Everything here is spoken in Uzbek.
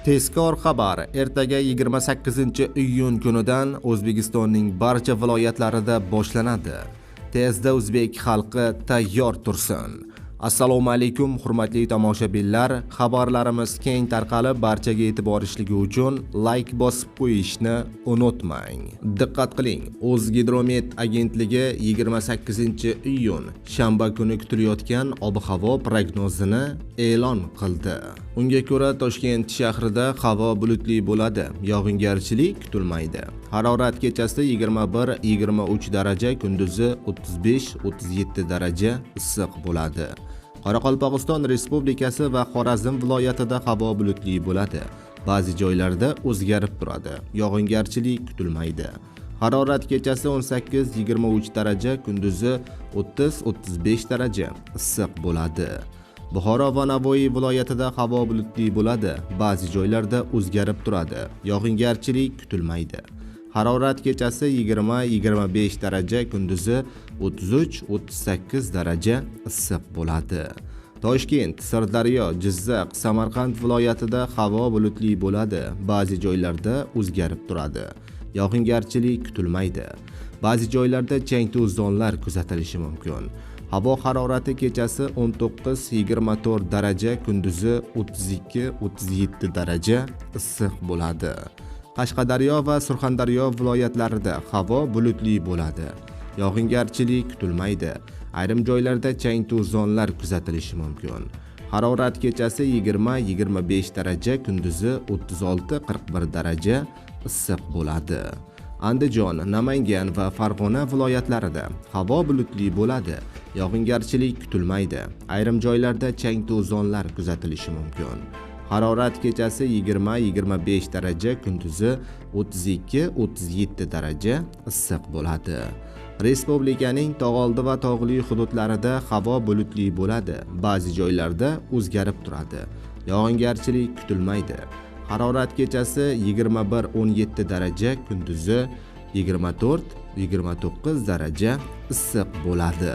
Tezkor xabar: ertaga, 28-iyun kunidan O'zbekistonning barcha viloyatlarida boshlanadi. Tezda o'zbek xalqi tayyor tursin. Assalomu alaykum, hurmatli tomoshabinlar. Xabarlarimiz keng tarqalib, barchaga yetib borishligi uchun layk bosib qo'yishni unutmang. Diqqat qiling, O'zgidromet agentligi 28-iyun shanba kuni kutilayotgan ob-havo prognozini e'lon qildi. Unga ko'ra, Toshkent shahrida havo bulutli bo'ladi, yog'ingarchilik kutilmaydi. Harorat kechasi 21-23 daraja, kunduzi 35-37 daraja issiq bo'ladi. Qoraqalpog'iston Respublikasi va Xorazm viloyatida havo bulutli bo'ladi. Ba'zi joylarda o'zgarib turadi. Yog'ingarchilik kutilmaydi. Harorat kechasi 18-23 daraja, kunduzi 30-35 daraja issiq bo'ladi. Buxoro va Navoiy viloyatida havo bulutli bo'ladi. Ba'zi joylarda o'zgarib turadi. Yog'ingarchilik kutilmaydi. Harorat kechasi 20-25 daraja, kunduzi 33-38 daraja issiq bo'ladi. Toshkent, Sirdaryo, Jizzax, Samarqand viloyatida havo bulutli bo'ladi. Ba'zi joylarda o'zgarib turadi. Yog'ingarchilik kutilmaydi. Ba'zi joylarda chang to'zonlar kuzatilishi mumkin. Havo harorati kechasi 19-24 daraja, kunduzi 32-37 daraja issiq bo'ladi. Qashqadaryo va Surxondaryo viloyatlarida havo bulutli bo'ladi. Yog'ingarchilik kutilmaydi. Ayrim joylarda chang to'zonlar kuzatilishi mumkin. Harorat kechasi 20-25 daraja, kunduzi 36-41 daraja issiq bo'ladi. Andijon, Namangan va Farg'ona viloyatlarida havo bulutli bo'ladi. Yog'ingarchilik kutilmaydi. Ayrim joylarda chang to'zonlar kuzatilishi mumkin. Harorat kechasi 20-25 daraja, kunduzi 32-37 daraja issiq bo'ladi. Respublikaning tog'oldi va tog'li hududlarida havo bulutli bo'ladi. Ba'zi joylarda o'zgarib turadi. Yog'ingarchilik kutilmaydi. Harorat kechasi 21-17 daraja, kunduzi 24-29 daraja issiq bo'ladi.